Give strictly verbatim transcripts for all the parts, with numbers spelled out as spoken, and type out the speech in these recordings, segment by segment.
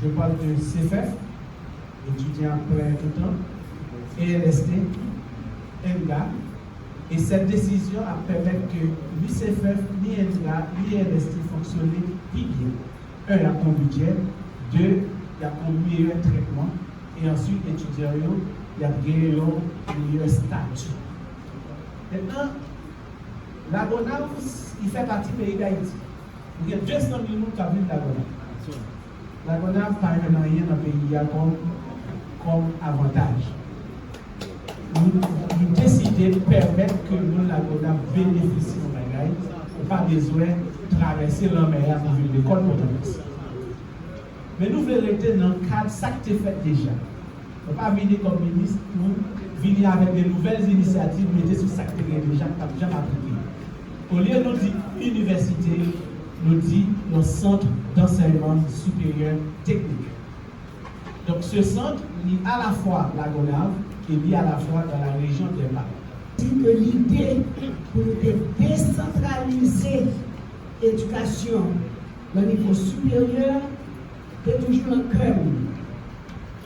Je parle de C F E F, étudiants plein tout temps, E L S T, ENGA, et cette décision a permettre que ni C F E F, ni ENGA, ni E L S T fonctionner pi bien. Un, y a un budget, deux, y a un meilleur traitement, et ensuite étudiants yo, y a gagné un meilleur statut. Maintenant, Lagonav, il fait partie pays d'Haïti. Gen de san mil moun k ap viv Lagonav. Lagonav pa jwenn anyen nan peyi a kòm, kòm avantaj. Nou, nou deside pèmèt ke moun Lagonav benefisye yon bagay. Ou pa bezwen travèse lanmè a pou vin lekòl Pòtoprens. Men nou vle rete nan kad sa k te fèt deja. Mwen pa vini kòm minis pou vini avèk de nouvèl inisyativ mete sou sa k te gen deja k p ap janm aplike. Olye nou di inivèsite, nou di yon sant d'ansèyman siperyè teknik. Donk, se sant, li alafwa Lagonav e li alafwa dans la région des Pas. Di ke lide pou nou te desantralize edikasyon nan nivo siperyè te toujou nan kè m.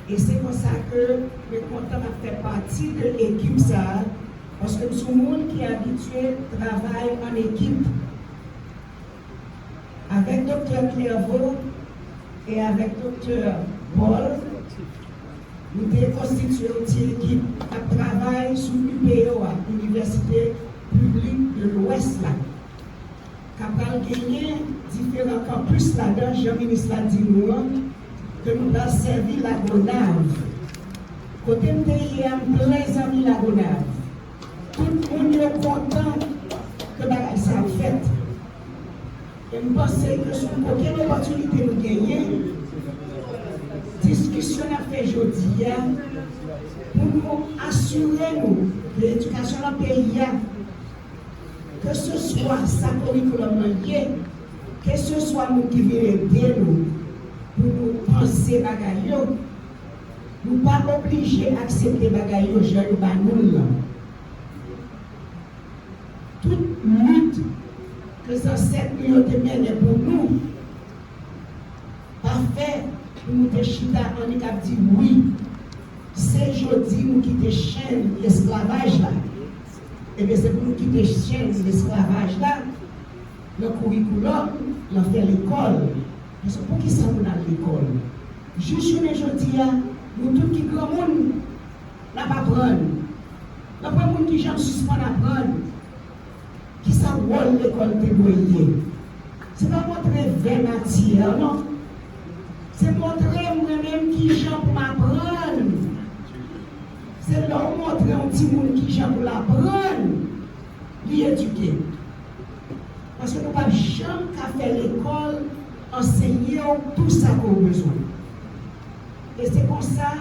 E se konsa ke mwen kontan m ap fè pati de ekip sa a, paske m se yon moun ki abitye travay an ekip. Avèk Doktè Clairvaux e avèk Doktè Paul, nou te konstitye yon ti ekip k ap travay sou I P O a, Inivèsite Piblik de Lwès la, k ap pral genyen diferan kanpis ladan, jan minis la di nou an, ke nou pral sèvi Lagonav. Kote m te ye a, m plen zanmi Lagonav. Tout moun yo kontan ke bagay sa ap fèt. E m panse ke se yon kokenn opòtinite nou genyen, diskisyon n ap fè jodi a, pou nou asire nou ke edikasyon nan peyi a, keseswa sa korikoulòm nan ye, keseswa moun ki vin ede nou pou nou panse bagay yo, nou pa oblije aksepte bagay yo jan yo ba nou l lan. Tout lit ke zansèt nou yo te mennen pou nou pa fè pou nou te chita annik ap di wi. Se jodi nou kite chenn esklavaj la. Ebyen, se pou nou kite chenn esklavaj la nan kourikoulòm, nan fè lekòl. Paske poukisa moun al lekòl? Jis jounen jodi a, nou tout ki granmoun, n ap aprann. N ap wè moun ki janm sispann aprann. Kisa wòl lekòl te dwe ye? Se pa montre ven matyè, non. Se montre mwen menm kijan pou m aprann. Se lè w montre yon timoun kijan pou l aprann, li edike. Paske nou p ap janm ka fè lekòl ansenye w tou sa ke w bezwen. E se konsa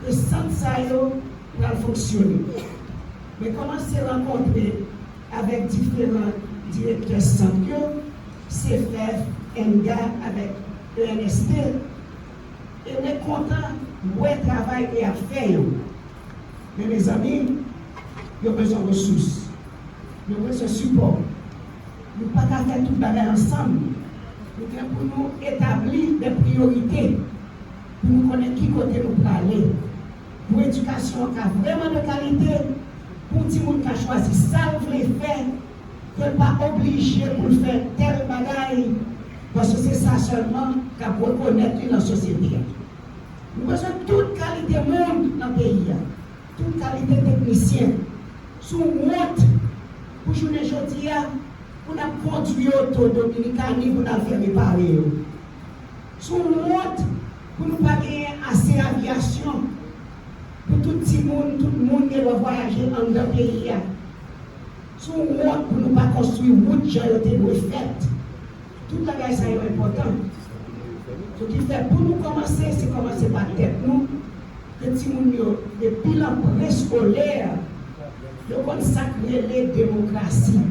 ke sant sa yo pral fonksyone. Mwen kòmanse rankontre avèk diferan direktè sant yo, C F E F, ENGA, avèk E N S T, e mwen kontan wè travay ke y ap fè yo. Men mezanmi, yo bezwen resous. Yo bezwen sipò. Nou pa ka fè tout bagay ansanm. Nou gen pou nou etabli de priyorite pou nou konnen ki kote nou prale. Pou edikasyon an ka vrèman de kalite, pou timoun ka chwazi sa l vle fè, ke l pa oblije pou l fè tèl bagay, paske se sa sèlman k ap rekonèt li nan sosyete a. Nou bezwen tout kalite moun nan peyi a, tout kalite teknisyen. Se yon wont pou jounen jodi a, pou n ap kondwi oto Dominikani pou n al fè repare yo. Se yon wont pou nou pa genyen ase avyasyon pou tout timoun, tout moun gen dwa vwayaje anndan peyi a. Se yon wont pou nou pa konstwi wout jan yo te dwe fèt. Tout bagay sa yo enpòtan. Se ki fè pou nou kòmanse, se kòmanse pa tèt nou, ke timoun yo, depi lan preskolè, yo konn sa k rele demokrasi.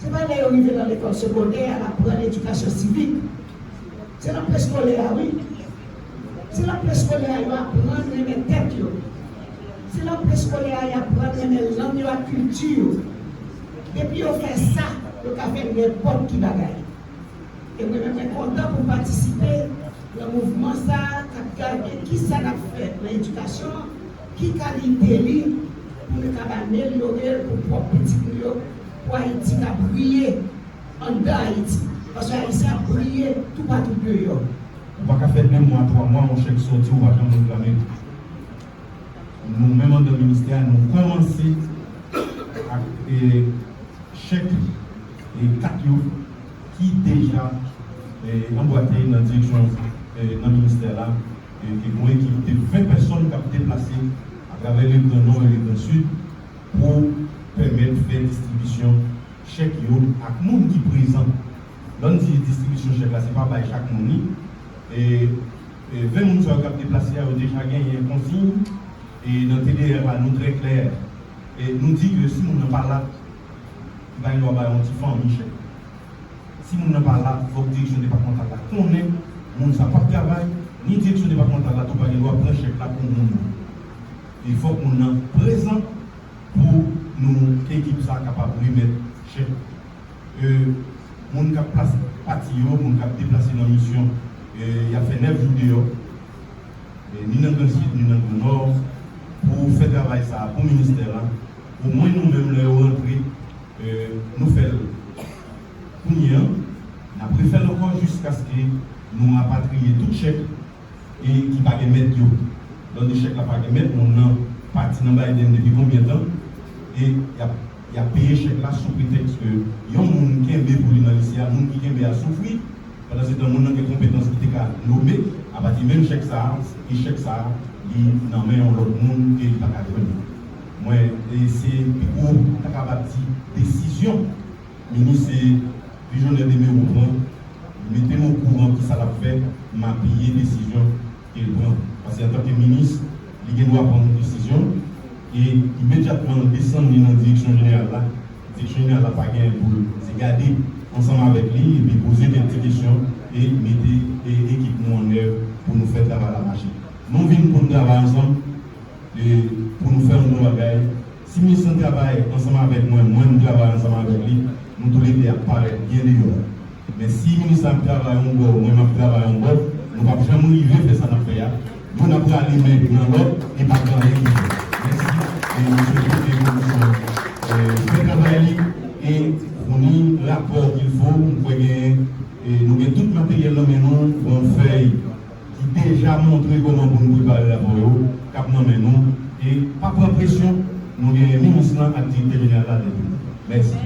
Se pa lè yo rive nan lekòl segondè a, y ap pran ledikasyon sivik. Se nan preskolè a, wi. Se nan preskolè a, yo aprann renmen tèt yo. Se nan preskolè a, y aprann renmen lang yo ak kilti yo. Depi yo fè sa, yo ka fè nenpòt ki bagay. E mwen menm, mwen kontan pou m patisipe Mouvman sa a k ap gade kisa n ap fè nan edikasyon an, ki kalite li pou nou kab amelyore l pou pwòp pitit nou yo, pou Ayiti ka briye anndan Ayiti. Paske Ayisyen ap briye toupatou deyò. Ou pa ka fè de mwa, twa mwa, yon chèk soti, ou pa janm reklame. Nou menm anndan ministè a, nou kòmanse ak, e, chèk, e, kat yo ki deja, e, anbwate nan direksyon, e, nan ministè la, e, ke gon ekip de ven pèsòn k ap deplase atravè le Gran Nò e le Gran Sid pou pèmèt fè distribisyon chèk yo ak moun ki prezan. Lè n di distribisyon chèk la, se pa bay chak moun li. E, e ven moun sa yo k ap deplase a, yo deja genyen konsiy. E nan T D R la, nou trè klè. E nou di ke si moun nan pa la, li pa gen dwa bay yon ti fanmi chèk. Si moun nan pa la, fòk direksyon depatmantal la konnen moun sa p ap travay, ni direksyon depatmantal la tou pa gen dwa pran chèk la pou moun nan. E fòk moun nan prezan pou nou, ekip sa kapab remèt chèk. E, moun k ap plas-, pati yo, moun k ap deplase nan misyon, e, y ap fè nèf jou deyò, e, ni nan Gran Sid, ni nan Gran Nò, pou fè travay sa a pou ministè la. Omwen nou menm, lè yo rantre, e, nou fè l kounye a, n ap refè l ankò jiskaske nou rapatriye tout chèk e ki pa gen mèt yo. Lòt de chèk la pa gen mèt, moun nan pati nan Biden depi konbyen tan, e y ap, y ap peye chèk la sou pretèks ke yon moun kenbe pou li nan lise a, moun ki kenbe a soufri, pandan se tan moun nan gen konpetans ki te ka nome apati menm chèk sa a, e chèk sa a, li nan men yon lòt moun e li pa ka jwenn li. Mwen, e se pi gwo, m ta kapab di, desizyon Minis se Vijonè Demereau pran, li mete m okouran kisa l ap fè, m apiye desizyon ke l pran. Paske antanke minis, li gen dwa pran yon desizyon, e imedyatman l desann li nan direksyon jeneral la. Direksyon jeneral la pa genyen pou l, se gade ansanm avèk li, epi poze kèk ti kesyon, e mete, e, ekip nou an èv pou nou fè travay la mache. Nou vin pou n travay ansanm, e pou nou fè yon bon bagay. Si minis lan travay ansanm avèk mwen, mwen m travay ansanm avèk li, nou toulede ap parèt byen deyò a. Men si minis lan ap travay yon bò, mwen m ap travay yon bò, nou p ap janm rive fè sa n ap fè a. Youn ap rale men nan lòt e pa gen anyen ki fèt. Mèsi. E m swete ke komisyon, e, fè travay li e founi rapò qu'il faut. M kwè gen, e, nou gen tout materyèl nan men nou, yon fèy ki deja montre kòman pou nou prepare rapò yo k ap nan men nou. E pa pran presyon, nou gen minis lan ak direktè jeneral la depi. Mèsi.